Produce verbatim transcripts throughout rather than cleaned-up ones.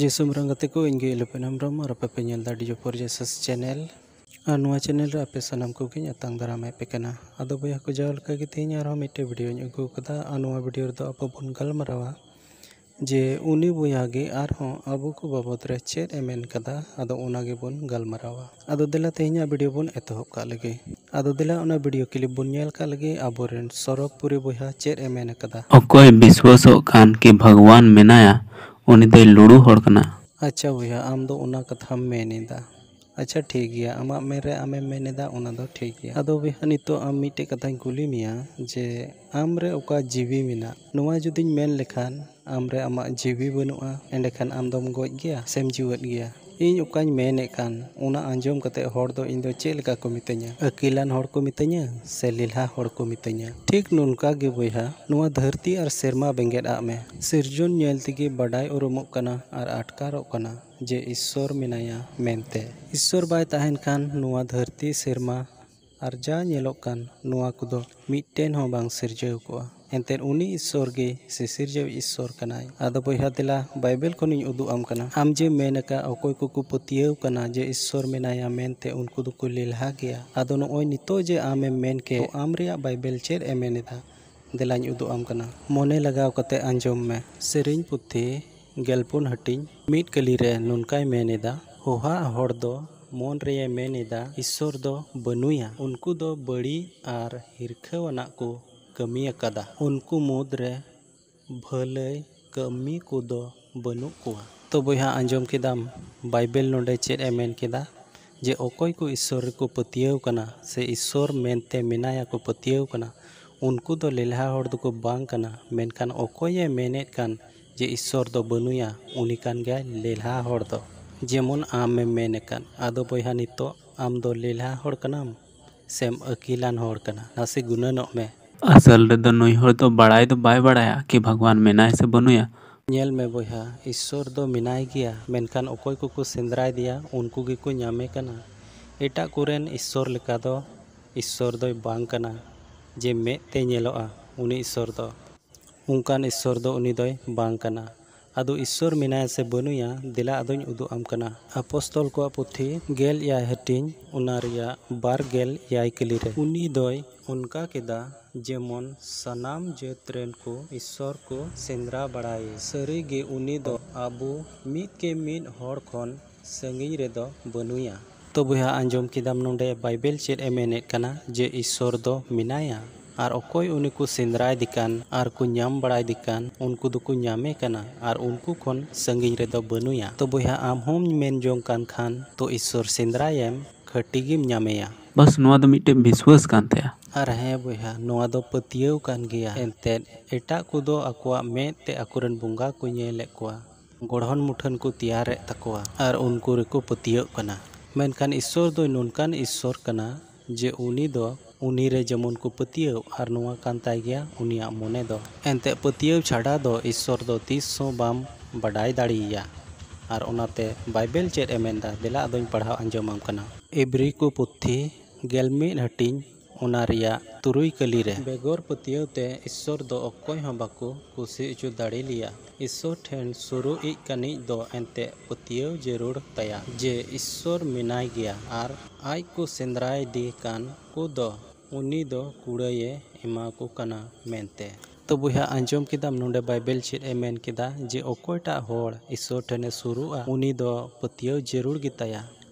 ᱡᱤᱥᱩᱢ ᱨᱟᱝ ᱜᱟᱛᱮ ᱠᱚ, ᱤᱧ ᱜᱮ ᱤᱞᱩᱯᱮᱱ ᱦᱮᱢᱵᱨᱚᱢ ᱟᱨ ᱟᱯᱮ ᱯᱮ ᱧᱮᱞ ᱮᱫᱟ ᱰᱤᱡᱚ ᱯᱚᱨᱡᱮᱥᱟᱥ ᱪᱮᱱᱮᱞ᱾ ᱟᱨ ᱱᱚᱣᱟ ᱪᱮᱱᱮᱞ ᱨᱮ ᱟᱯᱮ ᱥᱟᱱᱟᱢ ᱠᱚᱜᱮᱧ ᱟᱛᱟᱝ ᱫᱟᱨᱟᱢᱮᱫ ᱯᱮ ᱠᱟᱱᱟ᱾ ᱟᱫᱚ ᱵᱚᱭᱦᱟ ᱠᱚ, ᱡᱟᱣ ᱞᱮᱠᱟ ᱜᱮ ᱛᱮᱦᱮᱧ ᱟᱨᱦᱚᱸ ᱢᱤᱫᱴᱮᱡ ᱵᱷᱤᱰᱤᱭᱳᱧ ᱟᱹᱜᱩ ᱟᱠᱟᱫᱟ᱾ ᱟᱨ ᱱᱚᱣᱟ ᱵᱷᱤᱰᱤᱭᱳ ᱨᱮᱫᱚ ᱟᱵᱚ ᱵᱚᱱ ᱜᱟᱞᱢᱟᱨᱟᱣᱟ ᱡᱮ ᱩᱱᱤ ᱵᱚᱭᱦᱟ ᱜᱮ ᱟᱨᱦᱚᱸ ᱟᱵᱚ ᱠᱚ ᱵᱟᱵᱚᱫ ᱨᱮ ᱪᱮᱫ ᱮ ᱢᱮᱱ ᱠᱟᱫᱟ᱾ ᱟᱫᱚ ᱚᱱᱟ ᱜᱮᱵᱚᱱ ᱜᱟᱞᱢᱟᱨᱟᱣᱟ᱾ ᱟᱫᱚ ᱫᱮᱞᱟ ᱛᱮᱦᱮᱧᱟᱜ ᱵᱷᱤᱰᱤᱭᱳ ᱵᱚᱱ ᱮᱛᱚᱦᱚᱵ ᱠᱟᱜ ᱞᱮᱜᱮ᱾ ᱟᱫᱚ ᱫᱮᱞᱟ ᱚᱱᱟ ᱵᱷᱤᱰᱤᱭᱳ ᱠᱞᱤᱯ ᱵᱚᱱ ᱧᱮᱞ ᱠᱟᱜ ᱞᱮᱜᱮ, ᱟᱵᱚᱨᱮᱱ ᱥᱚᱨᱚᱜᱽᱯᱩᱨᱤ ᱵᱚᱭᱦᱟ ᱪᱮᱫ ᱮ ᱢᱮᱱ ᱠᱟᱫᱟ᱾ ᱚᱠᱚᱭ ᱵᱤᱥᱣᱟᱥᱚᱜ ᱠᱷᱟᱱ ᱠᱤ ᱵᱷᱟᱜᱽᱣᱟᱱ ᱢᱮᱱᱟᱭᱟ, ᱩᱱᱤ ᱫᱚᱭ ᱞᱩᱲᱩ ᱦᱚᱲ ᱠᱟᱱᱟ᱾ ᱟᱪᱪᱷᱟ ᱵᱚᱭᱦᱟ, ᱟᱢ ᱫᱚ ᱚᱱᱟ ᱠᱟᱛᱷᱟᱢ ᱢᱮᱱ ᱮᱫᱟ᱾ ᱟᱪᱪᱷᱟ ᱴᱷᱤᱠ ᱜᱮᱭᱟ, ᱟᱢᱟᱜ ᱢᱮᱱ ᱨᱮ ᱟᱢᱮᱢ ᱢᱮᱱ ᱮᱫᱟ, ᱚᱱᱟ ᱫᱚ ᱴᱷᱤᱠ ᱜᱮᱭᱟ᱾ ᱟᱫᱚ ᱵᱚᱭᱦᱟ, ᱱᱤᱛᱚᱜ ᱟᱢ ᱢᱤᱫᱴᱮᱡ ᱠᱟᱛᱷᱟᱧ ᱠᱩᱞᱤ ᱢᱮᱭᱟ ᱡᱮ ᱟᱢ ᱨᱮ ᱚᱠᱟ ᱡᱤᱣᱤ ᱢᱮᱱᱟᱜ, ᱱᱚᱣᱟ ᱡᱩᱫᱤᱧ ᱢᱮᱱ ᱞᱮᱠᱷᱟᱱ ᱟᱢ ᱨᱮ ᱟᱢᱟᱜ ᱡᱤᱣᱤ ᱵᱟᱹᱱᱩᱜᱼᱟ, ᱮᱸᱰᱮᱠᱷᱟᱱ ᱟᱢ ᱫᱚᱢ ᱜᱚᱡ ᱜᱮᱭᱟ ᱥᱮᱢ ᱡᱤᱣᱮᱫ ᱜᱮᱭᱟ? ᱤᱧ ᱚᱠᱟᱧ ᱢᱮᱱᱮᱫ ᱠᱟᱱ, ᱚᱱᱟ ᱟᱸᱡᱚᱢ ᱠᱟᱛᱮ ᱦᱚᱲ ᱫᱚ ᱤᱧ ᱫᱚ ᱪᱮᱫ ᱞᱮᱠᱟ ᱠᱚ ᱢᱤᱛᱟᱹᱧᱟ? ᱟᱹᱠᱤᱞᱟᱱ ᱦᱚᱲ ᱠᱚ ᱢᱤᱛᱟᱹᱧᱟ ᱥᱮ ᱞᱮᱞᱦᱟ ᱦᱚᱲ ᱠᱚ ᱢᱤᱛᱟᱹᱧᱟ? ᱴᱷᱤᱠ ᱱᱚᱝᱠᱟ ᱜᱮ ᱵᱚᱭᱦᱟ, ᱱᱚᱣᱟ ᱫᱷᱟᱹᱨᱛᱤ ᱟᱨ ᱥᱮᱨᱢᱟ ᱵᱮᱸᱜᱮᱫ ᱟᱜ ᱢᱮ᱾ ᱥᱤᱨᱡᱚᱱ ᱧᱮᱞ ᱛᱮᱜᱮ ᱵᱟᱰᱟᱭ ᱩᱨᱩᱢᱚᱜ ᱠᱟᱱᱟ ᱟᱨ ᱟᱴᱠᱟᱨᱚᱜ ᱠᱟᱱᱟ ᱡᱮ ᱤᱥᱥᱚᱨ ᱢᱮᱱᱟᱭᱟ ᱢᱮᱱᱛᱮ᱾ ᱤᱥᱥᱚᱨ ᱵᱟᱭ ᱛᱟᱦᱮᱱ ᱠᱷᱟᱱ ᱱᱚᱣᱟ ᱫᱷᱟᱹᱨᱛᱤ, ᱥᱮᱨᱢᱟ ᱟᱨ ᱡᱟ ᱧᱮᱞᱚᱜ ᱠᱟᱱ, ᱱᱚᱣᱟ ᱠᱚᱫᱚ ᱢᱤᱫᱴᱮᱱ ᱦᱚᱸ ᱵᱟᱝ ᱥᱤᱨᱡᱟᱹᱣ ᱠᱚᱜᱼᱟ᱾ ᱮᱱᱛᱮᱫ ᱩᱱᱤ ᱤᱥᱥᱚᱨ ᱜᱮ ᱥᱤᱥᱤᱨᱡᱟᱹᱣ ᱤᱥᱥᱚᱨ ᱠᱟᱱᱟᱭ᱾ ᱟᱫᱚ ᱵᱚᱭᱦᱟ ᱫᱮᱞᱟ ᱵᱟᱭᱵᱮᱞ ᱠᱷᱚᱱᱤᱧ ᱩᱫᱩᱜ ᱟᱢ ᱠᱟᱱᱟ᱾ ᱟᱢ ᱡᱮ ᱢᱮᱱ ᱟᱠᱟᱫ ᱚᱠᱚᱭ ᱠᱚᱠᱚ ᱯᱟᱹᱛᱭᱟᱹᱣ ᱠᱟᱱᱟ ᱡᱮ ᱤᱥᱥᱚᱨ ᱢᱮᱱᱟᱭᱟ ᱢᱮᱱᱛᱮ, ᱩᱱᱠᱩ ᱫᱚᱠᱚ ᱞᱮᱞᱦᱟ ᱜᱮᱭᱟ᱾ ᱟᱫᱚ ᱱᱚᱜᱼᱚᱭ ᱱᱤᱛᱚᱜ ᱡᱮ ᱟᱢᱮᱢ ᱢᱮᱱ ᱠᱮᱫ, ᱛᱚ ᱟᱢ ᱨᱮᱭᱟᱜ ᱵᱟᱭᱵᱮᱞ ᱪᱮᱫ ᱮ ᱢᱮᱱ ᱮᱫᱟ? ᱫᱮᱞᱟᱧ ᱩᱫᱩᱜ ᱟᱢ ᱠᱟᱱᱟ᱾ ᱢᱚᱱᱮ ᱞᱟᱜᱟᱣ ᱠᱟᱛᱮ ᱟᱸᱡᱚᱢ ᱢᱮ᱾ ᱥᱮᱨᱮᱧ ᱯᱩᱛᱷᱤ ᱜᱮᱞᱯᱩᱱ ᱦᱟᱹᱴᱤᱧ ᱢᱤᱫ ᱠᱟᱹᱞᱤ ᱨᱮ ᱱᱚᱝᱠᱟᱭ ᱢᱮᱱ ᱮᱫᱟ, ᱦᱚᱦᱟᱜ ᱦᱚᱲ ᱫᱚ ᱢᱚᱱ ᱨᱮᱭᱮ ᱢᱮᱱ ᱮᱫᱟ, ᱤᱥᱥᱚᱨ ᱫᱚ ᱵᱟᱹᱱᱩᱭᱟ᱾ ᱩᱱᱠᱩ ᱫᱚ ᱵᱟᱹᱲᱤᱡ ᱟᱨ ᱦᱤᱨᱠᱷᱟᱹᱣᱟᱱᱟᱜ ᱠᱚ ᱠᱟᱹᱢᱤ ᱟᱠᱟᱫᱟ᱾ ᱩᱱᱠᱩ ᱢᱩᱫᱽ ᱨᱮ ᱵᱷᱟᱹᱞᱟᱹᱭ ᱠᱟᱹᱢᱤ ᱠᱚᱫᱚ ᱵᱟᱹᱱᱩᱜ ᱠᱚᱣᱟ᱾ ᱛᱚ ᱵᱚᱭᱦᱟ, ᱟᱸᱡᱚᱢ ᱠᱮᱫᱟᱢ ᱵᱟᱭᱵᱮᱞ ᱱᱚᱰᱮ ᱪᱮᱫ ᱮ ᱢᱮᱱ ᱠᱮᱫᱟ? ᱡᱮ ᱚᱠᱚᱭ ᱠᱚ ᱤᱥᱥᱚᱨ ᱨᱮᱠᱚ ᱯᱟᱹᱛᱭᱟᱹᱣ ᱠᱟᱱᱟ ᱥᱮ ᱤᱥᱥᱚᱨ ᱢᱮᱱᱛᱮ ᱢᱮᱱᱟᱭᱟ ᱠᱚ ᱯᱟᱹᱛᱭᱟᱹᱣ ᱠᱟᱱᱟ, ᱩᱱᱠᱩ ᱫᱚ ᱞᱮᱞᱦᱟ ᱦᱚᱲ ᱫᱚᱠᱚ ᱵᱟᱝ ᱠᱟᱱᱟ᱾ ᱢᱮᱱᱠᱷᱟᱱ ᱚᱠᱚᱭᱮ ᱢᱮᱱᱮᱫ ᱠᱟᱱ ᱡᱮ ᱤᱥᱥᱚᱨ ᱫᱚ ᱵᱟᱹᱱᱩᱭᱟ, ᱩᱱᱤ ᱠᱟᱱ ᱜᱮᱭᱟᱭ ᱞᱮᱞᱦᱟ ᱦᱚᱲ ᱫᱚ, ᱡᱮᱢᱚᱱ ᱟᱢᱮᱢ ᱢᱮᱱ ᱟᱠᱟᱫ᱾ ᱟᱫᱚ ᱵᱚᱭᱦᱟ, ᱱᱤᱛᱚᱜ ᱟᱢ ᱫᱚ ᱞᱮᱞᱦᱟ ᱦᱚᱲ ᱠᱟᱱᱟᱢ ᱥᱮᱢ ᱟᱹᱠᱤᱞᱟᱱ ᱦᱚᱲ ᱠᱟᱱᱟ? ᱱᱟᱥᱮ ᱜᱩᱱᱟᱹᱱᱚᱜ ᱢᱮ᱾ ᱟᱥᱚᱞ ᱨᱮᱫᱚ ᱱᱩᱭ ᱦᱚᱲ ᱫᱚ ᱵᱟᱲᱟᱭ ᱫᱚ ᱵᱟᱭ ᱵᱟᱲᱟᱭᱟ ᱠᱤ ᱵᱷᱟᱜᱽᱣᱟᱱ ᱢᱮᱱᱟᱭ ᱥᱮ ᱵᱟᱹᱱᱩᱭᱟ᱾ ᱧᱮᱞ ᱢᱮ ᱵᱚᱭᱦᱟ, ᱤᱥᱥᱚᱨ ᱫᱚ ᱢᱮᱱᱟᱭ ᱜᱮᱭᱟ, ᱢᱮᱱᱠᱷᱟᱱ ᱚᱠᱚᱭ ᱠᱚᱠᱚ ᱥᱮᱸᱫᱽᱨᱟᱭᱮᱫᱮᱭᱟ, ᱩᱱᱠᱩ ᱜᱮᱠᱚ ᱧᱟᱢᱮ ᱠᱟᱱᱟ᱾ ᱮᱴᱟᱜ ᱠᱚᱨᱮᱱ ᱤᱥᱥᱚᱨ ᱞᱮᱠᱟ ᱫᱚ ᱤᱥᱥᱚᱨ ᱫᱚᱭ ᱵᱟᱝ ᱠᱟᱱᱟ, ᱡᱮ ᱢᱮᱫ ᱛᱮ ᱧᱮᱞᱚᱜᱼᱟ ᱩᱱᱤ ᱤᱥᱥᱚᱨ ᱫᱚ᱾ ᱚᱱᱠᱟᱱ ᱤᱥᱥᱚᱨ ᱫᱚ ᱩᱱᱤ ᱫᱚᱭ ᱵᱟᱝ ᱠᱟᱱᱟ᱾ ᱟᱫᱚ ᱤᱥᱥᱚᱨ ᱢᱮᱱᱟᱭᱟ ᱥᱮ ᱵᱟᱹᱱᱩᱭᱟ, ᱫᱮᱞᱟ ᱟᱫᱚᱧ ᱩᱫᱩᱜ ᱟᱢ ᱠᱟᱱᱟ᱾ ᱟᱯᱚᱥᱛᱚᱞ ᱠᱚᱣᱟᱜ ᱯᱩᱛᱷᱤ ᱜᱮᱞ ᱮᱭᱟᱭ ᱦᱟᱹᱴᱤᱧ, ᱚᱱᱟ ᱨᱮᱭᱟᱜ ᱵᱟᱨ ᱜᱮᱞ ᱮᱭᱟᱭ ᱠᱟᱹᱞᱤ ᱨᱮ, ᱩᱱᱤ ᱫᱚᱭ ᱚᱱᱠᱟ ᱠᱮᱫᱟ ᱡᱮᱢᱚᱱ ᱥᱟᱱᱟᱢ ᱡᱟᱹᱛ ᱨᱮᱱ ᱠᱚ ᱤᱥᱥᱚᱨ ᱠᱚ ᱥᱮᱸᱫᱽᱨᱟ ᱵᱟᱲᱟᱭᱮ᱾ ᱥᱟᱹᱨᱤ ᱜᱮ ᱩᱱᱤ ᱫᱚ ᱟᱵᱚ ᱢᱤᱫ ᱠᱮ ᱢᱤᱫ ᱦᱚᱲ ᱠᱷᱚᱱ ᱥᱟᱺᱜᱤᱧ ᱨᱮᱫᱚ ᱵᱟᱹᱱᱩᱭᱟ᱾ ᱛᱚ ᱵᱚᱭᱦᱟ, ᱟᱸᱡᱚᱢ ᱠᱮᱫᱟᱢ ᱱᱚᱰᱮ ᱵᱟᱭᱵᱮᱞ ᱪᱮᱫ ᱮ ᱢᱮᱱᱮᱫ ᱠᱟᱱᱟ ᱡᱮ ᱤᱥᱥᱚᱨ ᱫᱚ ᱢᱮᱱᱟᱭᱟ᱾ ᱟᱨ ᱚᱠᱚᱭ ᱩᱱᱤ ᱠᱚ ᱥᱮᱸᱫᱽᱨᱟᱭᱮᱫᱮ ᱠᱟᱱ ᱟᱨ ᱠᱚ ᱧᱟᱢ ᱵᱟᱲᱟᱭᱮᱫᱮ ᱠᱟᱱ, ᱩᱱᱠᱩ ᱫᱚᱠᱚ ᱧᱟᱢᱮ ᱠᱟᱱᱟ ᱟᱨ ᱩᱱᱠᱩ ᱠᱷᱚᱱ ᱥᱟᱺᱜᱤᱧ ᱨᱮᱫᱚ ᱵᱟᱹᱱᱩᱭᱟ᱾ ᱛᱚ ᱵᱚᱭᱦᱟ, ᱟᱢ ᱦᱚᱸᱢ ᱢᱮᱱ ᱡᱚᱝ ᱠᱟᱱ ᱠᱷᱟᱱ, ᱛᱚ ᱤᱥᱥᱚᱨ ᱥᱮᱸᱫᱽᱨᱟᱭᱮᱢ, ᱠᱷᱟᱹᱴᱤ ᱜᱮᱢ ᱧᱟᱢᱮᱭᱟ᱾ ᱵᱟᱥ, ᱱᱚᱣᱟ ᱫᱚ ᱢᱤᱫᱴᱮᱱ ᱵᱤᱥᱣᱟᱹᱥ ᱠᱟᱱ ᱛᱟᱭᱟ᱾ ᱟᱨ ᱦᱮᱸ ᱵᱚᱭᱦᱟ, ᱱᱚᱣᱟ ᱫᱚ ᱯᱟᱹᱛᱭᱟᱹᱣ ᱠᱟᱱ ᱜᱮᱭᱟ᱾ ᱮᱱᱛᱮᱫ ᱮᱴᱟᱜ ᱠᱚᱫᱚ ᱟᱠᱚᱣᱟᱜ ᱢᱮᱫ ᱛᱮ ᱟᱠᱚᱨᱮᱱ ᱵᱚᱸᱜᱟ ᱠᱚ ᱧᱮᱞᱮᱫ ᱠᱚᱣᱟ, ᱜᱚᱲᱦᱚᱱ ᱢᱩᱴᱷᱟᱹᱱ ᱠᱚ ᱛᱮᱭᱟᱨᱮᱫ ᱛᱟᱠᱚᱣᱟ ᱟᱨ ᱩᱱᱠᱩ ᱨᱮᱠᱚ ᱯᱟᱹᱛᱭᱟᱹᱜ ᱠᱟᱱᱟ᱾ ᱢᱮᱱᱠᱷᱟᱱ ᱤᱥᱥᱚᱨ ᱫᱚᱭ ᱱᱚᱝᱠᱟᱱ ᱤᱥᱥᱚᱨ ᱠᱟᱱᱟ ᱡᱮ ᱩᱱᱤ ᱫᱚ ᱩᱱᱤ ᱨᱮ ᱡᱮᱢᱚᱱ ᱠᱚ ᱯᱟᱹᱛᱭᱟᱹᱣ, ᱟᱨ ᱱᱚᱣᱟ ᱠᱟᱱ ᱛᱟᱭ ᱜᱮᱭᱟ ᱩᱱᱤᱭᱟᱜ ᱢᱚᱱᱮ ᱫᱚ᱾ ᱮᱱᱛᱮ ᱯᱟᱹᱛᱭᱟᱹᱣ ᱪᱷᱟᱰᱟ ᱫᱚ ᱤᱥᱥᱚᱨ ᱫᱚ ᱛᱤᱥ ᱦᱚᱸ ᱵᱟᱢ ᱵᱟᱰᱟᱭ ᱫᱟᱲᱮᱭᱟᱭᱟ᱾ ᱟᱨ ᱚᱱᱟᱛᱮ ᱵᱟᱭᱵᱮᱞ ᱪᱮᱫ ᱮ ᱢᱮᱱᱫᱟ, ᱫᱮᱞᱟ ᱟᱫᱚᱧ ᱯᱟᱲᱦᱟᱣ ᱟᱸᱡᱚᱢᱟᱢ ᱠᱟᱱᱟ᱾ ᱮᱵᱨᱤ ᱠᱚ ᱯᱩᱛᱷᱤ ᱜᱮᱞ ᱢᱤᱫ ᱦᱟᱹᱴᱤᱧ, ᱚᱱᱟ ᱨᱮᱭᱟᱜ ᱛᱩᱨᱩᱭ ᱠᱟᱹᱞᱤ ᱨᱮ, ᱵᱮᱜᱚᱨ ᱯᱟᱹᱛᱭᱟᱹᱣ ᱛᱮ ᱤᱥᱥᱚᱨ ᱫᱚ ᱚᱠᱚᱭ ᱦᱚᱸ ᱵᱟᱠᱚ ᱠᱩᱥᱤ ᱦᱚᱪᱚ ᱫᱟᱲᱮ ᱞᱮᱭᱟ᱾ ᱤᱥᱥᱚᱨ ᱴᱷᱮᱱ ᱥᱩᱨᱩᱜ ᱤᱡ ᱠᱟᱱᱤᱡ ᱫᱚ ᱮᱱᱛᱮ ᱯᱟᱹᱛᱭᱟᱹᱣ ᱡᱟᱹᱨᱩᱲ ᱛᱟᱭᱟ ᱡᱮ ᱤᱥᱥᱚᱨ ᱢᱮᱱᱟᱭ ᱜᱮᱭᱟ ᱟᱨ ᱟᱡ ᱠᱚ ᱥᱮᱸᱫᱽᱨᱟᱭᱮᱫᱮ ᱠᱟᱱ ᱠᱚ ᱫᱚ ᱩᱱᱤ ᱫᱚ ᱠᱩᱲᱟᱹᱭᱮ ᱮᱢᱟ ᱠᱚ ᱠᱟᱱᱟ ᱢᱮᱱᱛᱮ᱾ ᱛᱚ ᱵᱚᱭᱦᱟ, ᱟᱸᱡᱚᱢ ᱠᱮᱫᱟᱢ ᱱᱚᱰᱮ ᱵᱟᱭᱵᱮᱞ ᱪᱮᱫ ᱮ ᱢᱮᱱ ᱠᱮᱫᱟ ᱡᱮ ᱚᱠᱚᱭᱴᱟᱜ ᱦᱚᱲ ᱤᱥᱥᱚᱨ ᱴᱷᱮᱱᱮ ᱥᱩᱨᱩᱜᱼᱟ, ᱩᱱᱤ ᱫᱚ ᱯᱟᱹᱛᱭᱟᱹᱣ ᱡᱟᱹᱨᱩᱲ ᱜᱮᱛᱟᱭᱟ᱾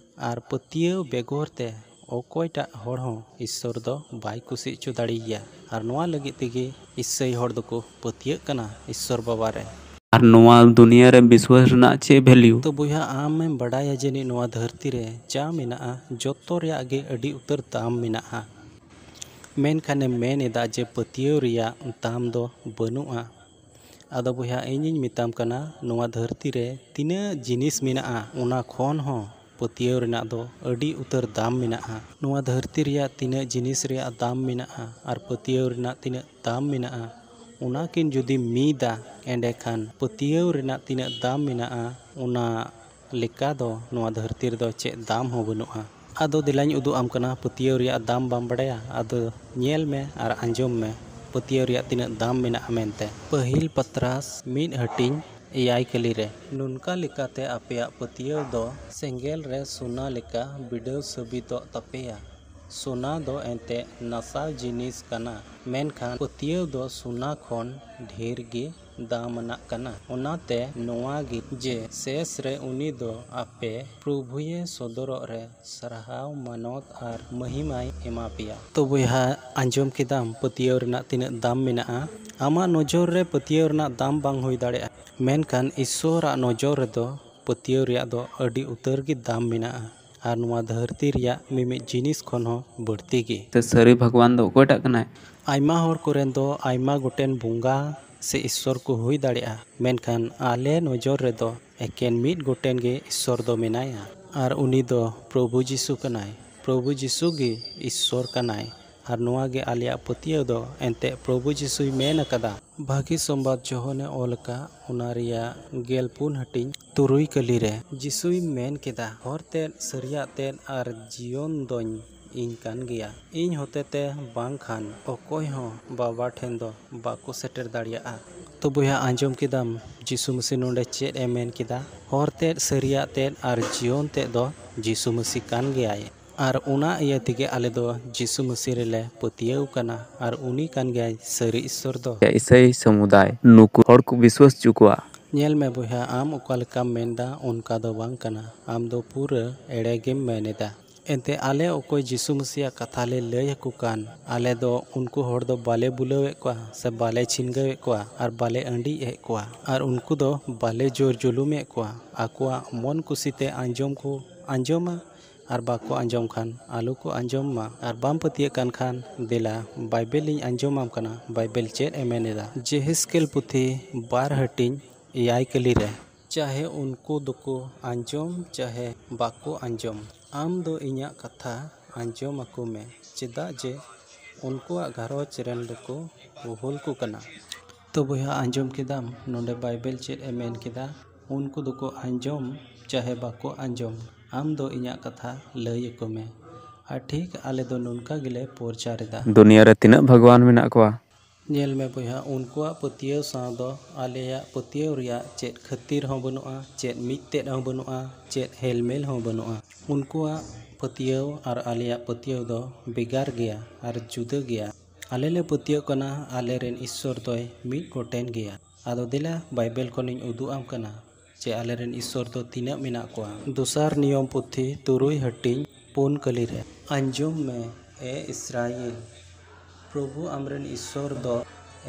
ᱟᱨ ᱯᱟᱹᱛᱭᱟᱹᱣ ᱵᱮᱜᱚᱨ ᱛᱮ ᱚᱠᱚᱭᱴᱟᱜ ᱦᱚᱲ ᱦᱚᱸ ᱤᱥᱥᱚᱨ ᱫᱚ ᱵᱟᱭ ᱠᱩᱥᱤ ᱦᱚᱪᱚ ᱫᱟᱲᱮᱭᱟᱭᱟ᱾ ᱟᱨ ᱱᱚᱣᱟ ᱞᱟᱹᱜᱤᱫ ᱛᱮᱜᱮ ᱤᱥᱟᱹᱭ ᱦᱚᱲ ᱫᱚᱠᱚ ᱯᱟᱹᱛᱭᱟᱹᱜ ᱠᱟᱱᱟ ᱤᱥᱥᱚᱨ ᱵᱟᱵᱟ ᱨᱮ᱾ ᱟᱨ ᱱᱚᱣᱟ ᱫᱩᱱᱤᱭᱟᱹ ᱨᱮ ᱵᱤᱥᱣᱟᱥ ᱨᱮᱱᱟᱜ ᱪᱮᱫ ᱵᱷᱮᱞᱤᱭᱩ? ᱛᱚ ᱵᱚᱭᱦᱟ, ᱟᱢᱮᱢ ᱵᱟᱰᱟᱭᱟ ᱡᱟᱹᱱᱤᱡ ᱱᱚᱣᱟ ᱫᱷᱟᱹᱨᱛᱤ ᱨᱮ ᱡᱟ ᱢᱮᱱᱟᱜᱼᱟ, ᱡᱚᱛᱚ ᱨᱮᱭᱟᱜ ᱜᱮ ᱟᱹᱰᱤ ᱩᱛᱟᱹᱨ ᱫᱟᱢ ᱢᱮᱱᱟᱜᱼᱟ᱾ ᱢᱮᱱᱠᱷᱟᱱᱮᱢ ᱢᱮᱱ ᱮᱫᱟ ᱡᱮ ᱯᱟᱹᱛᱭᱟᱹᱣ ᱨᱮᱭᱟᱜ ᱫᱟᱢ ᱫᱚ ᱵᱟᱹᱱᱩᱜᱼᱟ᱾ ᱟᱫᱚ ᱵᱚᱭᱦᱟ, ᱤᱧᱤᱧ ᱢᱮᱛᱟᱢ ᱠᱟᱱᱟ, ᱱᱚᱣᱟ ᱫᱷᱟᱹᱨᱛᱤ ᱨᱮ ᱛᱤᱱᱟᱹᱜ ᱡᱤᱱᱤᱥ ᱢᱮᱱᱟᱜᱼᱟ, ᱚᱱᱟ ᱠᱷᱚᱱ ᱦᱚᱸ ᱯᱟᱹᱛᱭᱟᱹᱣ ᱨᱮᱱᱟᱜ ᱫᱚ ᱟᱹᱰᱤ ᱩᱛᱟᱹᱨ ᱫᱟᱢ ᱢᱮᱱᱟᱜᱼᱟ᱾ ᱱᱚᱣᱟ ᱫᱷᱟᱹᱨᱛᱤ ᱨᱮᱭᱟᱜ ᱛᱤᱱᱟᱹᱜ ᱡᱤᱱᱤᱥ ᱨᱮᱭᱟᱜ ᱫᱟᱢ ᱢᱮᱱᱟᱜᱼᱟ ᱟᱨ ᱯᱟᱹᱛᱭᱟᱹᱣ ᱨᱮᱱᱟᱜ ᱛᱤᱱᱟᱹᱜ ᱫᱟᱢ ᱢᱮᱱᱟᱜᱼᱟ, ᱚᱱᱟ ᱠᱤᱱ ᱡᱩᱫᱤᱢ ᱢᱤᱫᱟ, ᱮᱸᱰᱮᱠᱷᱟᱱ ᱯᱟᱹᱛᱭᱟᱹᱣ ᱨᱮᱱᱟᱜ ᱛᱤᱱᱟᱹᱜ ᱫᱟᱢ ᱢᱮᱱᱟᱜᱼᱟ, ᱚᱱᱟ ᱞᱮᱠᱟ ᱫᱚ ᱱᱚᱣᱟ ᱫᱷᱟᱹᱨᱛᱤ ᱨᱮᱫᱚ ᱪᱮᱫ ᱫᱟᱢ ᱦᱚᱸ ᱵᱟᱹᱱᱩᱜᱼᱟ᱾ ᱟᱫᱚ ᱫᱮᱞᱟᱧ ᱩᱫᱩᱜ ᱟᱢ ᱠᱟᱱᱟ, ᱯᱟᱹᱛᱭᱟᱹᱣ ᱨᱮᱭᱟᱜ ᱫᱟᱢ ᱵᱟᱢ ᱵᱟᱲᱟᱭᱟ? ᱟᱫᱚ ᱧᱮᱞ ᱢᱮ ᱟᱨ ᱟᱸᱡᱚᱢ ᱢᱮ, ᱯᱟᱹᱛᱭᱟᱹᱣ ᱨᱮᱭᱟᱜ ᱛᱤᱱᱟᱹᱜ ᱫᱟᱢ ᱢᱮᱱᱟᱜᱼᱟ ᱢᱮᱱᱛᱮ᱾ ᱯᱟᱹᱦᱤᱞ ᱯᱟᱛᱨᱟᱥ ᱢᱤᱫ ᱦᱟᱹᱴᱤᱧ ᱮᱭᱟᱭ ᱠᱟᱹᱞᱤ ᱨᱮ᱾ ᱱᱚᱝᱠᱟ ᱞᱮᱠᱟᱛᱮ ᱟᱯᱮᱭᱟᱜ ᱯᱟᱹᱛᱭᱟᱹᱣ ᱫᱚ ᱥᱮᱸᱜᱮᱞ ᱨᱮ ᱥᱳᱱᱟ ᱞᱮᱠᱟ ᱵᱤᱰᱟᱹᱣ ᱥᱟᱹᱵᱤᱛᱚᱜ ᱛᱟᱯᱮᱭᱟ᱾ ᱥᱳᱱᱟ ᱫᱚ ᱮᱱᱛᱮ ᱱᱟᱥᱟᱣ ᱡᱤᱱᱤᱥ ᱠᱟᱱᱟ, ᱢᱮᱱᱠᱷᱟᱱ ᱯᱟᱹᱛᱭᱟᱹᱣ ᱫᱚ ᱥᱳᱱᱟ ᱠᱷᱚᱱ ᱰᱷᱮᱨ ᱜᱮ ᱫᱟᱢ ᱟᱱᱟᱜ ᱠᱟᱱᱟ᱾ ᱚᱱᱟᱛᱮ ᱱᱚᱣᱟ ᱜᱮ ᱡᱮ ᱥᱮᱥ ᱨᱮ ᱩᱱᱤ ᱫᱚ ᱟᱯᱮ ᱯᱨᱚᱵᱷᱩᱭᱮ ᱥᱚᱫᱚᱨᱚᱜ ᱨᱮ ᱥᱟᱨᱦᱟᱣ, ᱢᱟᱱᱚᱛ ᱟᱨ ᱢᱟᱹᱦᱤᱢᱟᱭ ᱮᱢᱟ ᱯᱮᱭᱟ᱾ ᱛᱚ ᱵᱚᱭᱦᱟ, ᱟᱸᱡᱚᱢ ᱠᱮᱫᱟᱢ ᱯᱟᱹᱛᱭᱟᱹᱣ ᱨᱮᱱᱟᱜ ᱛᱤᱱᱟᱹᱜ ᱫᱟᱢ ᱢᱮᱱᱟᱜᱼᱟ? ᱟᱢᱟᱜ ᱱᱚᱡᱚᱨ ᱨᱮ ᱯᱟᱹᱛᱭᱟᱹᱣ ᱨᱮᱱᱟᱜ ᱫᱟᱢ ᱵᱟᱝ ᱦᱩᱭ ᱫᱟᱲᱮᱭᱟᱜᱼᱟ, ᱢᱮᱱᱠᱷᱟᱱ ᱤᱥᱥᱚᱨᱟᱜ ᱱᱚᱡᱚᱨ ᱨᱮᱫᱚ ᱯᱟᱹᱛᱭᱟᱹᱣ ᱨᱮᱭᱟᱜ ᱫᱚ ᱟᱹᱰᱤ ᱩᱛᱟᱹᱨ ᱜᱮ ᱫᱟᱢ ᱢᱮᱱᱟᱜᱼᱟ, ᱟᱨ ᱱᱚᱣᱟ ᱫᱷᱟᱹᱨᱛᱤ ᱨᱮᱭᱟᱜ ᱢᱤᱢᱤᱫ ᱡᱤᱱᱤᱥ ᱠᱷᱚᱱ ᱦᱚᱸ ᱵᱟᱹᱲᱛᱤ ᱜᱮ᱾ ᱛᱮ ᱥᱟᱹᱨᱤ ᱵᱷᱟᱜᱽᱣᱟᱱ ᱫᱚ ᱚᱠᱚᱭᱴᱟᱜ ᱠᱟᱱᱟᱭ? ᱟᱭᱢᱟ ᱦᱚᱲ ᱠᱚᱨᱮᱱ ᱫᱚ ᱟᱭᱢᱟ ᱜᱚᱴᱮᱱ ᱵᱚᱸᱜᱟ ᱥᱮ ᱤᱥᱥᱚᱨ ᱠᱚ ᱦᱩᱭ ᱫᱟᱲᱮᱭᱟᱜᱼᱟ, ᱢᱮᱱᱠᱷᱟᱱ ᱟᱞᱮ ᱱᱚᱡᱚᱨ ᱨᱮᱫᱚ ᱮᱠᱮᱱ ᱢᱤᱫ ᱜᱚᱴᱮᱱ ᱜᱮ ᱤᱥᱥᱚᱨ ᱫᱚ ᱢᱮᱱᱟᱭᱟ, ᱟᱨ ᱩᱱᱤ ᱫᱚ ᱯᱨᱚᱵᱷᱩ ᱡᱤᱥᱩ ᱠᱟᱱᱟᱭ᱾ ᱯᱨᱚᱵᱷᱩ ᱡᱤᱥᱩ ᱜᱮ ᱤᱥᱥᱚᱨ ᱠᱟᱱᱟᱭ, ᱟᱨ ᱱᱚᱣᱟ ᱜᱮ ᱟᱞᱮᱭᱟᱜ ᱯᱟᱹᱛᱭᱟᱹᱣ ᱫᱚ᱾ ᱮᱱᱛᱮ ᱯᱨᱚᱵᱷᱩ ᱡᱤᱥᱩᱭ ᱢᱮᱱ ᱟᱠᱟᱫᱟ᱾ ᱵᱷᱟᱹᱜᱤ ᱥᱚᱢᱵᱟᱫ ᱡᱚᱦᱚᱱᱮ ᱚᱞ ᱟᱠᱟᱫ, ᱚᱱᱟ ᱨᱮᱭᱟᱜ ᱜᱮᱞ ᱯᱩᱱ ᱦᱟᱹᱴᱤᱧ ᱛᱩᱨᱩᱭ ᱠᱟᱹᱞᱤ ᱨᱮ ᱡᱤᱥᱩᱭ ᱢᱮᱱ ᱠᱮᱫᱟ, "ᱦᱚᱨ ᱛᱮᱫ, ᱥᱟᱹᱨᱤᱭᱟᱜ ᱛᱮᱫ ᱟᱨ ᱡᱤᱭᱚᱱ ᱫᱚᱧ ᱤᱧ ᱠᱟᱱ ᱜᱮᱭᱟ᱾ ᱤᱧ ᱦᱚᱛᱮᱛᱮ ᱵᱟᱝ ᱠᱷᱟᱱ ᱚᱠᱚᱭ ᱦᱚᱸ ᱵᱟᱵᱟ ᱴᱷᱮᱱ ᱫᱚ ᱵᱟᱠᱚ ᱥᱮᱴᱮᱨ ᱫᱟᱲᱮᱭᱟᱜᱼᱟ᱾" ᱛᱚ ᱵᱚᱭᱦᱟ, ᱟᱸᱡᱚᱢ ᱠᱮᱫᱟᱢ ᱡᱤᱥᱩ ᱢᱟᱹᱥᱤ ᱱᱚᱰᱮ ᱪᱮᱫ ᱮ ᱢᱮᱱ ᱠᱮᱫᱟ? ᱦᱚᱨ ᱛᱮᱫ, ᱥᱟᱹᱨᱤᱭᱟᱜ ᱛᱮᱫ ᱟᱨ ᱡᱤᱭᱚᱱ ᱛᱮᱫ ᱫᱚ ᱡᱤᱥᱩ ᱢᱟᱹᱥᱤ ᱠᱟᱱ ᱜᱮᱭᱟᱭ᱾ ᱟᱨ ᱚᱱᱟ ᱤᱭᱟᱹ ᱛᱮᱜᱮ ᱟᱞᱮ ᱫᱚ ᱡᱤᱥᱩ ᱢᱟᱹᱥᱤ ᱨᱮᱞᱮ ᱯᱟᱹᱛᱭᱟᱹᱣ ᱠᱟᱱᱟ, ᱟᱨ ᱩᱱᱤ ᱠᱟᱱ ᱜᱮᱭᱟᱭ ᱥᱟᱹᱨᱤ ᱤᱥᱥᱚᱨ ᱫᱚ᱾ ᱤᱥᱟᱹᱭ ᱥᱚᱢᱩᱫᱟᱭ ᱱᱩᱠᱩ ᱦᱚᱲ ᱠᱚ ᱵᱤᱥᱣᱟᱹᱥ ᱦᱚᱪᱚ ᱠᱚᱣᱟ᱾ ᱧᱮᱞ ᱢᱮ ᱵᱚᱭᱦᱟ, ᱟᱢ ᱚᱠᱟ ᱞᱮᱠᱟᱢ ᱢᱮᱱᱫᱟ, ᱚᱱᱠᱟ ᱫᱚ ᱵᱟᱝ ᱠᱟᱱᱟ᱾ ᱟᱢ ᱫᱚ ᱯᱩᱨᱟᱹ ᱮᱲᱮ ᱜᱮᱢ ᱢᱮᱱ ᱮᱫᱟ᱾ ᱮᱱᱛᱮ ᱟᱞᱮ ᱚᱠᱚᱭ ᱡᱤᱥᱩ ᱢᱟᱹᱥᱤᱭᱟᱜ ᱠᱟᱛᱷᱟ ᱞᱮ ᱞᱟᱹᱭ ᱟᱠᱚ ᱠᱟᱱ, ᱟᱞᱮ ᱫᱚ ᱩᱱᱠᱩ ᱦᱚᱲ ᱫᱚ ᱵᱟᱞᱮ ᱵᱩᱞᱟᱹᱣᱮᱫ ᱠᱚᱣᱟ ᱥᱮ ᱵᱟᱞᱮ ᱪᱷᱤᱱᱜᱟᱹᱣᱮᱫ ᱠᱚᱣᱟ ᱟᱨ ᱵᱟᱞᱮ ᱟᱺᱰᱤᱡ ᱮᱫ ᱠᱚᱣᱟ, ᱟᱨ ᱩᱱᱠᱩ ᱫᱚ ᱵᱟᱞᱮ ᱡᱳᱨ ᱡᱩᱞᱩᱢᱮᱫ ᱠᱚᱣᱟ᱾ ᱟᱠᱚᱣᱟᱜ ᱢᱚᱱ ᱠᱩᱥᱤᱛᱮ ᱟᱸᱡᱚᱢ ᱠᱚ ᱟᱸᱡᱚᱢᱟ ᱟᱨ ᱵᱟᱠᱚ ᱟᱸᱡᱚᱢ ᱠᱷᱟᱱ ᱟᱞᱚ ᱠᱚ ᱟᱸᱡᱚᱢ ᱢᱟ᱾ ᱟᱨ ᱵᱟᱢ ᱯᱟᱹᱛᱭᱟᱹᱜ ᱠᱟᱱ ᱠᱷᱟᱱ ᱫᱮᱞᱟ ᱵᱟᱭᱵᱮᱞ ᱤᱧ ᱟᱸᱡᱚᱢᱟᱢ ᱠᱟᱱᱟ, ᱵᱟᱭᱵᱮᱞ ᱪᱮᱫ ᱮ ᱢᱮᱱ ᱮᱫᱟ᱾ ᱡᱮᱦᱮᱥᱠᱮᱞ ᱯᱩᱛᱷᱤ ᱵᱟᱨ ᱦᱟᱹᱴᱤᱧ ᱮᱭᱟᱭ ᱠᱟᱹᱞᱤ ᱨᱮ, ᱪᱟᱦᱮ ᱩᱱᱠᱩ ᱫᱚᱠᱚ ᱟᱸᱡᱚᱢ ᱪᱟᱦᱮ ᱵᱟᱠᱚ ᱟᱸᱡᱚᱢ, ᱟᱢ ᱫᱚ ᱤᱧᱟᱹᱜ ᱠᱟᱛᱷᱟ ᱟᱸᱡᱚᱢ ᱟᱠᱚ ᱢᱮ, ᱪᱮᱫᱟᱜ ᱡᱮ ᱩᱱᱠᱩᱣᱟᱜ ᱜᱷᱟᱨᱚᱸᱡᱽ ᱨᱮᱱ ᱫᱚᱠᱚ ᱦᱩᱞ ᱠᱚ ᱠᱟᱱᱟ᱾ ᱛᱚ ᱵᱚᱭᱦᱟ, ᱟᱸᱡᱚᱢ ᱠᱮᱫᱟᱢ ᱱᱚᱰᱮ ᱵᱟᱭᱵᱮᱞ ᱪᱮᱫ ᱮ ᱢᱮᱱ ᱠᱮᱫᱟ? ᱩᱱᱠᱩ ᱫᱚᱠᱚ ᱟᱸᱡᱚᱢ ᱪᱟᱦᱮ ᱵᱟᱠᱚ ᱟᱸᱡᱚᱢ, ᱟᱢ ᱫᱚ ᱤᱧᱟᱹᱜ ᱠᱟᱛᱷᱟ ᱞᱟᱹᱭ ᱟᱠᱚ ᱢᱮ᱾ ᱟᱨ ᱴᱷᱤᱠ ᱟᱞᱮ ᱫᱚ ᱱᱚᱝᱠᱟ ᱜᱮᱞᱮ ᱯᱨᱚᱪᱟᱨ ᱮᱫᱟ᱾ ᱫᱩᱱᱤᱭᱟᱹ ᱨᱮ ᱛᱤᱱᱟᱹᱜ ᱵᱷᱟᱜᱽᱣᱟᱱ ᱢᱮᱱᱟᱜ ᱠᱚᱣᱟ? ᱧᱮᱞ ᱢᱮ ᱵᱚᱭᱦᱟ, ᱩᱱᱠᱩᱣᱟᱜ ᱯᱟᱹᱛᱭᱟᱹᱣ ᱥᱟᱶ ᱫᱚ ᱟᱞᱮᱭᱟᱜ ᱯᱟᱹᱛᱭᱟᱹᱣ ᱨᱮᱭᱟᱜ ᱪᱮᱫ ᱠᱷᱟᱹᱛᱤᱨ ᱦᱚᱸ ᱵᱟᱹᱱᱩᱜᱼᱟ, ᱪᱮᱫ ᱢᱤᱫ ᱛᱮᱫ ᱦᱚᱸ ᱵᱟᱹᱱᱩᱜᱼᱟ, ᱪᱮᱫ ᱦᱮᱞᱢᱮᱞ ᱦᱚᱸ ᱵᱟᱹᱱᱩᱜᱼᱟ᱾ ᱩᱱᱠᱩᱣᱟᱜ ᱯᱟᱹᱛᱭᱟᱹᱣ ᱟᱨ ᱟᱞᱮᱭᱟᱜ ᱯᱟᱹᱛᱭᱟᱹᱣ ᱫᱚ ᱵᱷᱮᱜᱟᱨ ᱜᱮᱭᱟ ᱟᱨ ᱡᱩᱫᱟᱹ ᱜᱮᱭᱟ᱾ ᱟᱞᱮ ᱞᱮ ᱯᱟᱹᱛᱭᱟᱹᱜ ᱠᱟᱱᱟ ᱟᱞᱮᱨᱮᱱ ᱤᱥᱥᱚᱨ ᱫᱚᱭ ᱢᱤᱫ ᱜᱚᱴᱮᱱ ᱜᱮᱭᱟ᱾ ᱟᱫᱚ ᱫᱮᱞᱟ ᱵᱟᱭᱵᱮᱞ ᱠᱷᱚᱱᱤᱧ ᱩᱫᱩᱜ ᱟᱢ ᱠᱟᱱᱟ ᱡᱮ ᱟᱞᱮᱨᱮᱱ ᱤᱥᱥᱚᱨ ᱫᱚ ᱛᱤᱱᱟᱹᱜ ᱢᱮᱱᱟᱜ ᱠᱚᱣᱟ᱾ ᱫᱚᱥᱟᱨ ᱱᱤᱭᱚᱢ ᱯᱩᱛᱷᱤ ᱛᱩᱨᱩᱭ ᱦᱟᱹᱴᱤᱧ ᱯᱩᱱ ᱠᱟᱹᱞᱤ ᱨᱮ, ᱟᱸᱡᱚᱢ ᱢᱮ ᱮ ᱤᱥᱨᱟᱭᱮᱞ, ᱯᱨᱚᱵᱷᱩ ᱟᱢᱨᱮᱱ ᱤᱥᱥᱚᱨ ᱫᱚ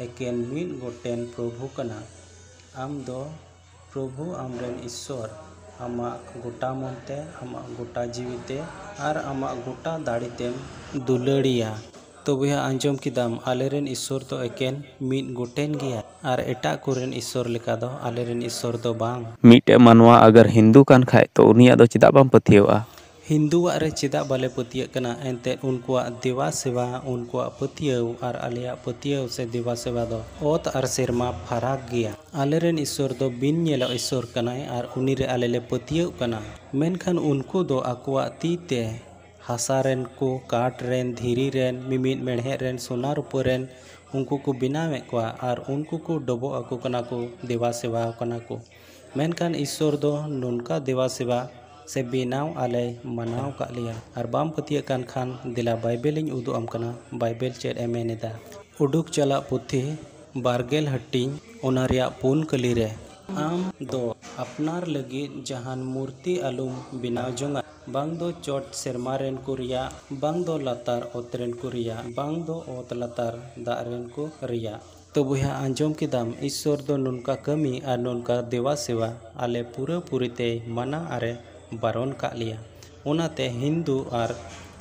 ᱮᱠᱮᱱ ᱢᱤᱫ ᱜᱚᱴᱮᱱ ᱯᱨᱚᱵᱷᱩ ᱠᱟᱱᱟ᱾ ᱟᱢ ᱫᱚ ᱯᱨᱚᱵᱷᱩ ᱟᱢᱨᱮᱱ ᱤᱥᱥᱚᱨ ᱟᱢᱟᱜ ᱜᱚᱴᱟ ᱢᱚᱱᱛᱮ, ᱟᱢᱟᱜ ᱜᱚᱴᱟ ᱡᱤᱣᱤᱛᱮ ᱟᱨ ᱟᱢᱟᱜ ᱜᱚᱴᱟ ᱫᱟᱲᱮᱛᱮᱢ ᱫᱩᱞᱟᱹᱲᱤᱭᱟ᱾ ᱛᱚ ᱵᱚᱭᱦᱟ, ᱟᱸᱡᱚᱢ ᱠᱮᱫᱟᱢ, ᱟᱞᱮᱨᱮᱱ ᱤᱥᱥᱚᱨ ᱫᱚ ᱮᱠᱮᱱ ᱢᱤᱫ ᱜᱚᱴᱮᱱ ᱜᱮᱭᱟ ᱟᱨ ᱮᱴᱟᱜ ᱠᱚᱨᱮᱱ ᱤᱥᱥᱚᱨ ᱞᱮᱠᱟ ᱫᱚ ᱟᱞᱮᱨᱮᱱ ᱤᱥᱥᱚᱨ ᱫᱚ ᱵᱟᱝ᱾ ᱢᱤᱫᱴᱮᱡ ᱢᱟᱱᱣᱟ ᱟᱜᱟᱨ ᱦᱤᱱᱫᱩ ᱠᱟᱱ ᱠᱷᱟᱡ, ᱛᱚ ᱩᱱᱤᱭᱟᱜ ᱫᱚ ᱪᱮᱫᱟᱜ ᱵᱟᱢ ᱯᱟᱹᱛᱭᱟᱹᱣᱟᱜᱼᱟ? ᱦᱤᱱᱫᱩᱣᱟᱜ ᱨᱮ ᱪᱮᱫᱟᱜ ᱵᱟᱞᱮ ᱯᱟᱹᱛᱭᱟᱹᱜ ᱠᱟᱱᱟ? ᱮᱱᱛᱮᱫ ᱩᱱᱠᱩᱣᱟᱜ ᱫᱮᱵᱟ ᱥᱮᱵᱟ, ᱩᱱᱠᱩᱣᱟᱜ ᱯᱟᱹᱛᱭᱟᱹᱣ ᱟᱨ ᱟᱞᱮᱭᱟᱜ ᱯᱟᱹᱛᱭᱟᱹᱣ ᱥᱮ ᱫᱮᱵᱟ ᱥᱮᱵᱟ ᱫᱚ ᱚᱛ ᱟᱨ ᱥᱮᱨᱢᱟ ᱯᱷᱟᱨᱟᱠ ᱜᱮᱭᱟ᱾ ᱟᱞᱮᱨᱮᱱ ᱤᱥᱥᱚᱨ ᱫᱚ ᱵᱤᱱ ᱧᱮᱞᱚᱜ ᱤᱥᱥᱚᱨ ᱠᱟᱱᱟᱭ ᱟᱨ ᱩᱱᱤ ᱨᱮ ᱟᱞᱮ ᱞᱮ ᱯᱟᱹᱛᱭᱟᱹᱜ ᱠᱟᱱᱟ᱾ ᱢᱮᱱᱠᱷᱟᱱ ᱩᱱᱠᱩ ᱫᱚ ᱟᱠᱚᱣᱟᱜ ᱛᱤ ᱛᱮ ᱦᱟᱥᱟ ᱨᱮᱱ ᱠᱚ, ᱠᱟᱴ ᱨᱮᱱ, ᱫᱷᱤᱨᱤ ᱨᱮᱱ, ᱢᱤᱢᱤᱫ ᱢᱮᱬᱦᱮᱫ ᱨᱮᱱ, ᱥᱚᱱᱟ ᱨᱩᱯᱟᱹ ᱨᱮᱱ ᱩᱱᱠᱩ ᱠᱚ ᱵᱮᱱᱟᱣᱮᱫ ᱠᱚᱣᱟ ᱟᱨ ᱩᱱᱠᱩ ᱠᱚ ᱰᱚᱵᱚᱜ ᱟᱠᱚ ᱠᱟᱱᱟ ᱠᱚ, ᱫᱮᱵᱟ ᱥᱮᱵᱟ ᱟᱠᱚ ᱠᱟᱱᱟ ᱠᱚ᱾ ᱢᱮᱱᱠᱷᱟᱱ ᱤᱥᱥᱚᱨ ᱫᱚ ᱱᱚᱝᱠᱟ ᱫᱮᱵᱟ ᱥᱮᱵᱟ ᱥᱮ ᱵᱮᱱᱟᱣ ᱟᱞᱮᱭ ᱢᱟᱱᱟᱣ ᱠᱟᱜ ᱞᱮᱭᱟ᱾ ᱟᱨ ᱵᱟᱢ ᱯᱟᱹᱛᱭᱟᱹᱜ ᱠᱟᱱ ᱠᱷᱟᱱ ᱫᱮᱞᱟ ᱵᱟᱭᱵᱮᱞᱤᱧ ᱩᱫᱩᱜ ᱟᱢ ᱠᱟᱱᱟ, ᱵᱟᱭᱵᱮᱞ ᱪᱮᱫ ᱮ ᱢᱮᱱ ᱮᱫᱟ᱾ ᱩᱰᱩᱠ ᱪᱟᱞᱟᱜ ᱯᱩᱛᱷᱤ ᱵᱟᱨᱜᱮᱞ ᱦᱟᱹᱴᱤᱧ, ᱚᱱᱟ ᱨᱮᱭᱟᱜ ᱯᱩᱱ ᱠᱟᱹᱞᱤ ᱨᱮ, ᱟᱢ ᱫᱚ ᱟᱯᱱᱟᱨ ᱞᱟᱹᱜᱤᱫ ᱡᱟᱦᱟᱱ ᱢᱩᱨᱛᱤ ᱟᱞᱚᱢ ᱵᱮᱱᱟᱣ ᱡᱚᱝᱟ, ᱵᱟᱝ ᱫᱚ ᱪᱚᱴ ᱥᱮᱨᱢᱟ ᱨᱮᱱ ᱠᱚ ᱨᱮᱭᱟᱜ, ᱵᱟᱝ ᱫᱚ ᱞᱟᱛᱟᱨ ᱚᱛ ᱨᱮᱱ ᱠᱚ ᱨᱮᱭᱟᱜ, ᱵᱟᱝ ᱫᱚ ᱚᱛ ᱞᱟᱛᱟᱨ ᱫᱟᱜ ᱨᱮᱱ ᱠᱚ ᱨᱮᱭᱟᱜ᱾ ᱛᱚ ᱵᱚᱭᱦᱟ, ᱟᱸᱡᱚᱢ ᱠᱮᱫᱟᱢ, ᱤᱥᱥᱚᱨ ᱫᱚ ᱱᱚᱝᱠᱟ ᱠᱟᱹᱢᱤ ᱟᱨ ᱱᱚᱝᱠᱟ ᱫᱮᱵᱟ ᱥᱮᱵᱟ ᱟᱞᱮ ᱯᱩᱨᱟᱹ ᱯᱩᱨᱤ ᱛᱮᱭ ᱢᱟᱱᱟ ᱟᱨᱮ ᱵᱟᱨᱚᱱ ᱠᱟᱜ ᱞᱮᱭᱟ᱾ ᱚᱱᱟᱛᱮ ᱦᱤᱱᱫᱩ ᱟᱨ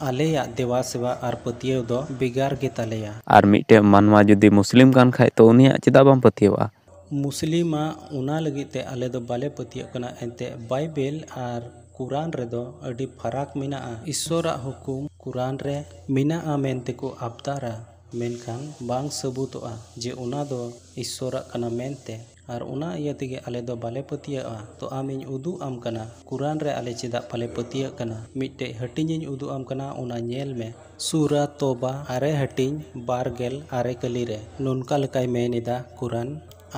ᱟᱞᱮᱭᱟᱜ ᱫᱮᱵᱟ ᱥᱮᱵᱟ ᱟᱨ ᱯᱟᱹᱛᱭᱟᱹᱣ ᱫᱚ ᱵᱷᱮᱜᱟᱨ ᱜᱮ ᱛᱟᱞᱮᱭᱟ᱾ ᱟᱨ ᱢᱤᱫᱴᱮᱡ ᱢᱟᱱᱣᱟ ᱡᱩᱫᱤ ᱢᱩᱥᱞᱤᱢ ᱠᱟᱱ ᱠᱷᱟᱡ, ᱛᱚ ᱩᱱᱤᱭᱟᱜ ᱪᱮᱫᱟᱜ ᱵᱟᱢ ᱯᱟᱹᱛᱭᱟᱹᱣᱟᱜᱼᱟ? ᱢᱩᱥᱞᱤᱢᱟᱜ ᱚᱱᱟ ᱞᱟᱹᱜᱤᱫ ᱛᱮ ᱟᱞᱮ ᱫᱚ ᱵᱟᱞᱮ ᱯᱟᱹᱛᱭᱟᱹᱜ ᱠᱟᱱᱟ, ᱮᱱᱛᱮ ᱵᱟᱭᱵᱮᱞ ᱟᱨ ᱠᱩᱨᱟᱱ ᱨᱮᱫᱚ ᱟᱹᱰᱤ ᱯᱷᱟᱨᱟᱠ ᱢᱮᱱᱟᱜᱼᱟ᱾ ᱤᱥᱥᱚᱨᱟᱜ ᱦᱩᱠᱩᱢ ᱠᱩᱨᱟᱱ ᱨᱮ ᱢᱮᱱᱟᱜᱼᱟ ᱢᱮᱱᱛᱮ ᱠᱚ ᱟᱵᱫᱟᱨᱟ, ᱢᱮᱱᱠᱷᱟᱱ ᱵᱟᱝ ᱥᱟᱹᱵᱩᱛᱚᱜᱼᱟ ᱡᱮ ᱚᱱᱟ ᱫᱚ ᱤᱥᱥᱚᱨᱟᱜ ᱠᱟᱱᱟ ᱢᱮᱱᱛᱮ᱾ ᱟᱨ ᱚᱱᱟ ᱤᱭᱟᱹ ᱛᱮᱜᱮ ᱟᱞᱮ ᱫᱚ ᱵᱟᱞᱮ ᱯᱟᱹᱛᱭᱟᱹᱜᱼᱟ᱾ ᱛᱚ ᱟᱢᱤᱧ ᱩᱫᱩᱜ ᱟᱢ ᱠᱟᱱᱟ ᱠᱩᱨᱟᱱ ᱨᱮ ᱟᱞᱮ ᱪᱮᱫᱟᱜ ᱵᱟᱞᱮ ᱯᱟᱹᱛᱭᱟᱹᱜ ᱠᱟᱱᱟ᱾ ᱢᱤᱫᱴᱮᱡ ᱦᱟᱹᱴᱤᱧ ᱤᱧ ᱩᱫᱩᱜ ᱟᱢ ᱠᱟᱱᱟ, ᱚᱱᱟ ᱧᱮᱞ ᱢᱮ᱾ ᱥᱩᱨᱟ ᱛᱚᱵᱟ ᱟᱨᱮ ᱦᱟᱹᱴᱤᱧ ᱵᱟᱨ ᱜᱮᱞ ᱟᱨᱮ ᱠᱟᱹᱞᱤ ᱨᱮ ᱱᱚᱝᱠᱟ ᱞᱮᱠᱟᱭ ᱢᱮᱱ ᱮᱫᱟ ᱠᱩᱨᱟᱱ,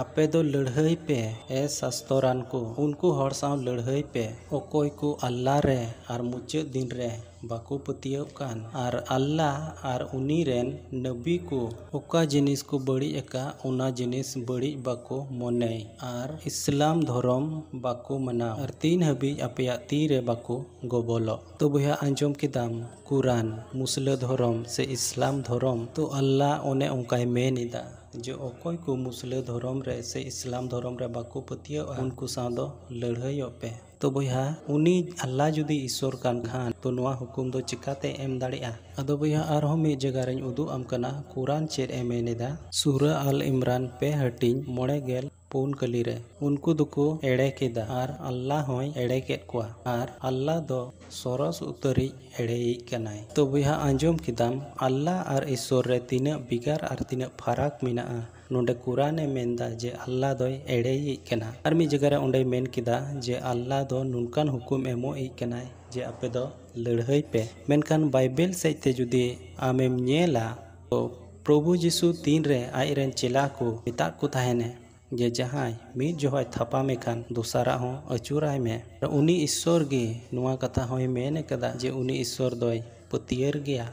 ᱟᱯᱮ ᱫᱚ ᱞᱟᱹᱲᱦᱟᱹᱭ ᱯᱮ, ᱮ ᱥᱟᱥᱛᱚᱨᱟᱱ ᱠᱚ, ᱩᱱᱠᱩ ᱦᱚᱲ ᱥᱟᱶ ᱞᱟᱹᱲᱦᱟᱹᱭ ᱯᱮ, ᱚᱠᱚᱭ ᱠᱚ ᱟᱞᱞᱟ ᱨᱮ ᱟᱨ ᱢᱩᱪᱟᱹᱫ ᱫᱤᱱ ᱨᱮ ᱵᱟᱠᱚ ᱯᱟᱹᱛᱭᱟᱹᱣ ᱠᱟᱱ, ᱟᱨ ᱟᱞᱞᱟ ᱟᱨ ᱩᱱᱤ ᱨᱮᱱ ᱱᱟᱵᱤ ᱠᱚ ᱚᱠᱟ ᱡᱤᱱᱤᱥ ᱠᱚ ᱵᱟᱹᱲᱤᱡ ᱟᱠᱟᱫ, ᱚᱱᱟ ᱡᱤᱱᱤᱥ ᱵᱟᱹᱲᱤᱡ ᱵᱟᱠᱚ ᱢᱚᱱᱮᱭ, ᱟᱨ ᱤᱥᱞᱟᱢ ᱫᱷᱚᱨᱚᱢ ᱵᱟᱠᱚ ᱢᱟᱱᱟᱣ, ᱟᱨ ᱛᱤᱱ ᱦᱟᱹᱵᱤᱡ ᱟᱯᱮᱭᱟᱜ ᱛᱤ ᱨᱮ ᱵᱟᱠᱚ ᱜᱚᱵᱚᱞᱚᱜ᱾ ᱛᱚ ᱵᱚᱭᱦᱟ, ᱟᱸᱡᱚᱢ ᱠᱮᱫᱟᱢ, ᱠᱩᱨᱟᱱ, ᱢᱩᱥᱞᱟᱹ ᱫᱷᱚᱨᱚᱢ ᱥᱮ ᱤᱥᱞᱟᱢ ᱫᱷᱚᱨᱚᱢ, ᱛᱚ ᱟᱞᱞᱟ ᱚᱱᱮ ᱚᱱᱠᱟᱭ ᱢᱮᱱ ᱮᱫᱟ ᱡᱮ ᱚᱠᱚᱭ ᱠᱚ ᱢᱩᱥᱞᱟᱹ ᱫᱷᱚᱨᱚᱢ ᱨᱮ ᱥᱮ ᱤᱥᱞᱟᱢ ᱫᱷᱚᱨᱚᱢ ᱨᱮ ᱵᱟᱠᱚ ᱯᱟᱹᱛᱭᱟᱹᱣᱟ, ᱩᱱᱠᱩ ᱥᱟᱶ ᱫᱚ ᱞᱟᱹᱲᱦᱟᱹᱭᱚᱜ ᱯᱮ᱾ ᱛᱚ ᱵᱚᱭᱦᱟ, ᱩᱱᱤ ᱟᱞᱞᱟ ᱡᱩᱫᱤ ᱤᱥᱥᱚᱨ ᱠᱟᱱ ᱠᱷᱟᱱ, ᱛᱚ ᱱᱚᱣᱟ ᱦᱩᱠᱩᱢ ᱫᱚ ᱪᱤᱠᱟᱛᱮ ᱮᱢ ᱫᱟᱲᱮᱭᱟᱜᱼᱟ? ᱟᱫᱚ ᱵᱚᱭᱦᱟ, ᱟᱨᱦᱚᱸ ᱢᱤᱫ ᱡᱟᱭᱜᱟ ᱨᱮᱧ ᱩᱫᱩᱜ ᱟᱢ ᱠᱟᱱᱟ, ᱠᱩᱨᱟᱱ ᱪᱮᱫ ᱮ ᱢᱮᱱ ᱮᱫᱟ᱾ ᱥᱩᱨᱟ ᱟᱞ ᱤᱢᱨᱟᱱ ᱯᱮ ᱦᱟᱹᱴᱤᱧ ᱢᱚᱬᱮ ᱜᱮᱞ ᱯᱩᱱ ᱠᱟᱹᱞᱤ ᱨᱮ, ᱩᱱᱠᱩ ᱫᱚᱠᱚ ᱮᱲᱮ ᱠᱮᱫᱟ ᱟᱨ ᱟᱞᱞᱟ ᱦᱚᱸᱭ ᱮᱲᱮ ᱠᱮᱫ ᱠᱚᱣᱟ, ᱟᱨ ᱟᱞᱞᱟ ᱫᱚ ᱥᱚᱨᱚᱥ ᱩᱛᱟᱹᱨᱤᱡ ᱮᱲᱮᱭᱤᱡ ᱠᱟᱱᱟᱭ᱾ ᱛᱚ ᱵᱚᱭᱦᱟ, ᱟᱸᱡᱚᱢ ᱠᱮᱫᱟᱢ, ᱟᱞᱞᱟ ᱟᱨ ᱤᱥᱥᱚᱨ ᱨᱮ ᱛᱤᱱᱟᱹᱜ ᱵᱷᱮᱜᱟᱨ ᱟᱨ ᱛᱤᱱᱟᱹᱜ ᱯᱷᱟᱨᱟᱠ ᱢᱮᱱᱟᱜᱼᱟ᱾ ᱱᱚᱰᱮ ᱠᱩᱨᱟᱱ ᱮ ᱢᱮᱱᱫᱟ ᱡᱮ ᱟᱞᱞᱟ ᱫᱚᱭ ᱮᱲᱮᱭᱤᱡ ᱠᱟᱱᱟ, ᱟᱨ ᱢᱤᱫ ᱡᱟᱭᱜᱟ ᱨᱮ ᱚᱸᱰᱮᱭ ᱢᱮᱱ ᱠᱮᱫᱟ ᱡᱮ ᱟᱞᱞᱟ ᱫᱚ ᱱᱚᱝᱠᱟᱱ ᱦᱩᱠᱩᱢ ᱮᱢᱚᱜᱤᱡ ᱠᱟᱱᱟᱭ ᱡᱮ ᱟᱯᱮ ᱫᱚ ᱞᱟᱹᱲᱦᱟᱹᱭ ᱯᱮ᱾ ᱢᱮᱱᱠᱷᱟᱱ ᱵᱟᱭᱵᱮᱞ ᱥᱮᱫ ᱛᱮ ᱡᱩᱫᱤ ᱟᱢᱮᱢ ᱧᱮᱞᱟ, ᱛᱚ ᱯᱨᱚᱵᱷᱩ ᱡᱤᱥᱩ ᱛᱤᱱᱨᱮ ᱟᱡ ᱨᱮᱱ ᱪᱮᱞᱟ ᱠᱚ ᱢᱮᱛᱟᱜ ᱠᱚ ᱛᱟᱦᱮᱱᱮ ᱡᱮ ᱡᱟᱦᱟᱸᱭ ᱢᱤᱫ ᱡᱚᱦᱚᱜ ᱛᱷᱟᱯᱟᱢᱮ ᱠᱷᱟᱱ ᱫᱚᱥᱟᱨᱟᱜ ᱦᱚᱸ ᱟᱹᱪᱩᱨᱟᱭ ᱢᱮ, ᱩᱱᱤ ᱤᱥᱥᱚᱨ ᱜᱮ ᱱᱚᱣᱟ ᱠᱟᱛᱷᱟ ᱦᱚᱸᱭ ᱢᱮᱱ ᱟᱠᱟᱫᱟ ᱡᱮ ᱩᱱᱤ ᱤᱥᱥᱚᱨ ᱫᱚᱭ ᱯᱟᱹᱛᱭᱟᱹᱨ ᱜᱮᱭᱟ,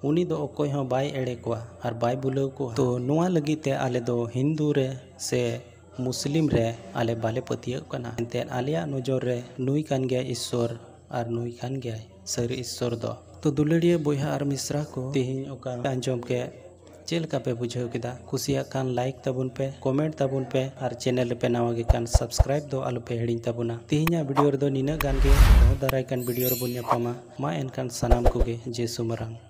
ᱩᱱᱤ ᱫᱚ ᱚᱠᱚᱭ ᱦᱚᱸ ᱵᱟᱭ ᱮᱲᱮ ᱠᱚᱣᱟ ᱟᱨ ᱵᱟᱭ ᱵᱩᱞᱟᱹᱣ ᱠᱚᱣᱟ᱾ ᱛᱚ ᱱᱚᱣᱟ ᱞᱟᱹᱜᱤᱫ ᱛᱮ ᱟᱞᱮ ᱫᱚ ᱦᱤᱱᱫᱩ ᱨᱮ ᱥᱮ ᱢᱩᱥᱞᱤᱢ ᱨᱮ ᱟᱞᱮ ᱵᱟᱞᱮ ᱯᱟᱹᱛᱭᱟᱹᱜ ᱠᱟᱱᱟ᱾ ᱮᱱᱛᱮᱫ ᱟᱞᱮᱭᱟᱜ ᱱᱚᱡᱚᱨ ᱨᱮ ᱱᱩᱭ ᱠᱟᱱ ᱜᱮᱭᱟᱭ ᱤᱥᱥᱚᱨ ᱟᱨ ᱱᱩᱭ ᱠᱟᱱ ᱜᱮᱭᱟᱭ ᱥᱟᱹᱨᱤ ᱤᱥᱥᱚᱨ ᱫᱚ᱾ ᱛᱚ ᱫᱩᱞᱟᱹᱲᱤᱭᱟᱹ ᱵᱚᱭᱦᱟ ᱟᱨ ᱢᱤᱥᱨᱟ ᱠᱚ, ᱛᱮᱦᱮᱧ ᱚᱠᱟ ᱟᱸᱡᱚᱢ ᱠᱮᱫ, ᱪᱮᱫ ᱞᱮᱠᱟ ᱯᱮ ᱵᱩᱡᱷᱟᱹᱣ ᱠᱮᱫᱟ? ᱠᱩᱥᱤᱭᱟᱜ ᱠᱷᱟᱱ ᱞᱟᱭᱤᱠ ᱛᱟᱵᱚᱱ ᱯᱮ, ᱠᱚᱢᱮᱱᱴ ᱛᱟᱵᱚᱱ ᱯᱮ, ᱟᱨ ᱪᱮᱱᱮᱞ ᱨᱮᱯᱮ ᱱᱟᱣᱟ ᱜᱮ ᱠᱷᱟᱱ ᱥᱟᱵᱥᱠᱨᱟᱭᱤᱵ ᱫᱚ ᱟᱞᱚᱯᱮ ᱦᱤᱲᱤᱧ ᱛᱟᱵᱚᱱᱟ᱾ ᱛᱮᱦᱮᱧᱟᱜ ᱵᱷᱤᱰᱤᱭᱳ ᱨᱮᱫᱚ ᱱᱤᱱᱟᱹᱜ ᱜᱟᱱ ᱜᱮ, ᱟᱨᱦᱚᱸ ᱫᱟᱨᱟᱭ ᱠᱟᱱ ᱵᱷᱤᱰᱤᱭᱳ ᱨᱮᱵᱚᱱ ᱧᱟᱯᱟᱢᱟ᱾ ᱢᱟ ᱮᱱᱠᱷᱟᱱ ᱥᱟᱱᱟᱢ ᱠᱚᱜᱮ ᱡᱮ ᱥᱩᱢᱟᱨᱟᱝ᱾